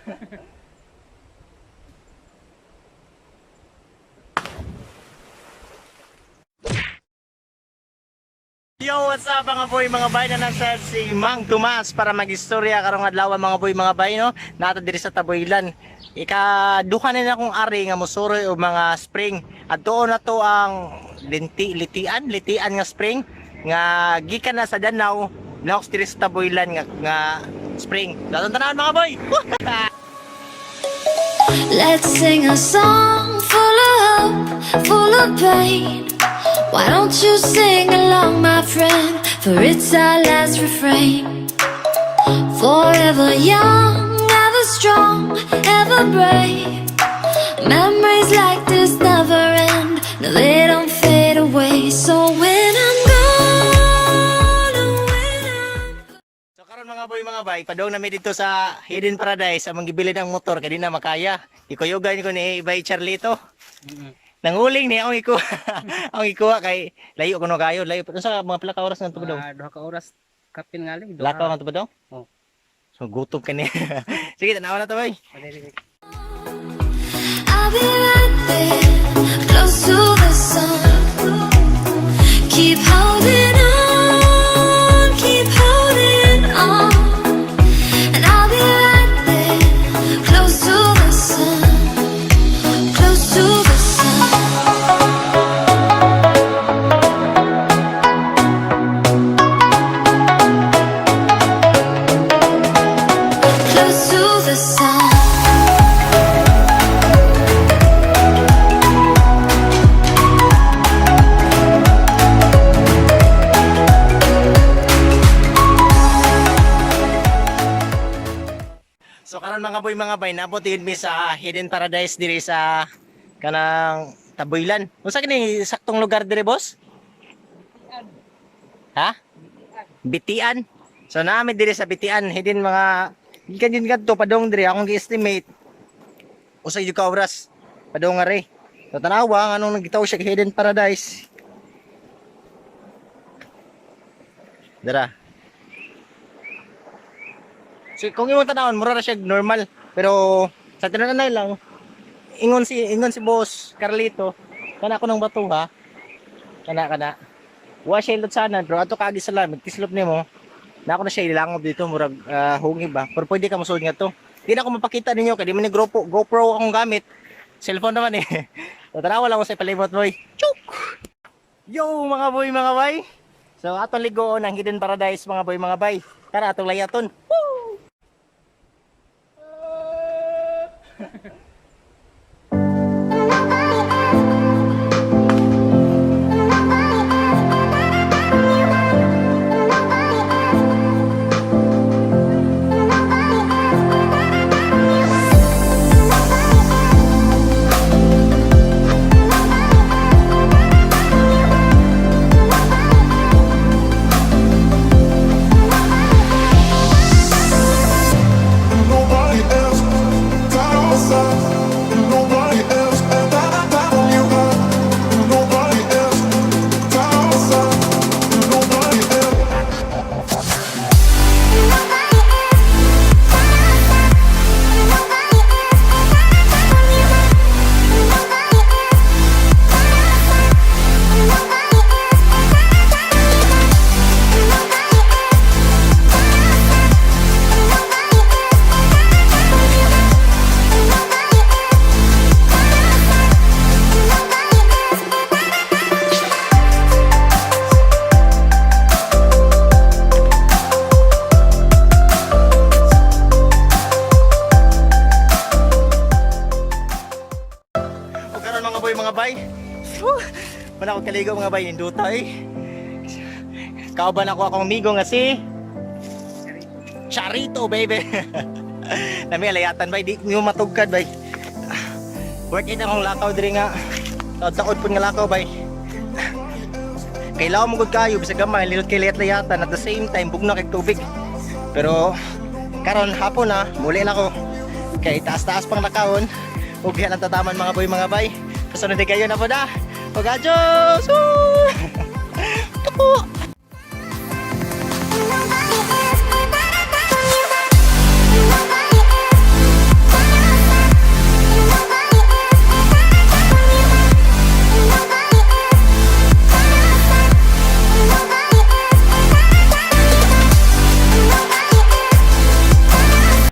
Yo, what's up mga boy, mga bay na nasa si Mang Tomas para mag-istorya karong adlaw, mga boy, mga bay, no. Nato diri sa Taboylan. Ikaduha na akong ari nga mosuroy og mga spring. Adto na to ang linti litian, litian nga spring nga gikan na sa Danau, naoks diri sa Taboylan nga spring. Datong tanawon, mga boy. Let's sing a song full of hope, full of pain. Why don't you sing along, my friend? For it's our last refrain. Forever young, ever strong, ever brave. Memories like this never end. No, they don't fade away. So when I'm gone, and when I'm So karon, mga boy, mga bay, padong nami dito sa Hidden Paradise among gibilin ang motor kay di na makaya. Ikuyugan ko ni Bay Charlito. Nanguling ni akong ikuha. Ang ikuha kay layo kuno kayo, layo. Pero sa mga pila ka oras nga padong? Mga 2 ka oras kapin nga lang. Lakaw nga padong? Oh. So gutom ka ni. Sige, tanawa na to, bay. I'll be right there, close to the sun. Keep holding on, keep holding on. And I'll be right there, close to the sun, close to the sun. Close to the sun. So karon, mga boy, mga bay, naabot yun mi sa Hidden Paradise diri sa kanang Taboylan. Unsa kini saktong lugar diri, boss? Ha? Bitian. So naami diri sa Bitian, hidden mga gikan din kadto padong diri akong gi-estimate usa jud ka oras padong nga re. So tanawa anong nagitaw siya Hidden Paradise. Dara. So kung imong tanawon, mura ra siya normal, pero sa tinuod lang ingon si Boss Carlito, kana ko ng bato ha. Kana kana. Wa siya ilot sana, pero ato kaagi sa lamig tislop nimo. Na ako na siya ilangob dito, murag hungi ba. Pero pwede ka mosulod nga to. Di na ako mapakita ninyo kay di man ni GoPro, GoPro akong gamit. Cellphone naman eh. So tanawa lang ko sa palibot, boy. Chuk! Yo, mga boy, mga bay. So atong ligoon ang Hidden Paradise, mga boy, mga bay. Tara, atong layaton. Woo! Nobody else got outside. Nobody else got on you. Nobody else got outside. Nobody else. O karon, mga boy, mga bay. Whew! Wala ko kaligo, mga bay, induta eh. Kauban ako akong amigo nga si Charito, baby. Nami alayatan, bay, di nyo matugkad, bay. Worth it akong lakaw diri nga. Taod-taod pud nga lakaw, bay. Kailangan mo gud kayo bisag gamay, lilot kay layat-layatan, at the same time bugna kay tubig. Pero karon hapon na, muli na ko. Kay taas-taas pang lakawon. Ug diha lang tataman, mga boy, mga bay. Kasunod kayo na po na. Ug adios! Woo! Tuko!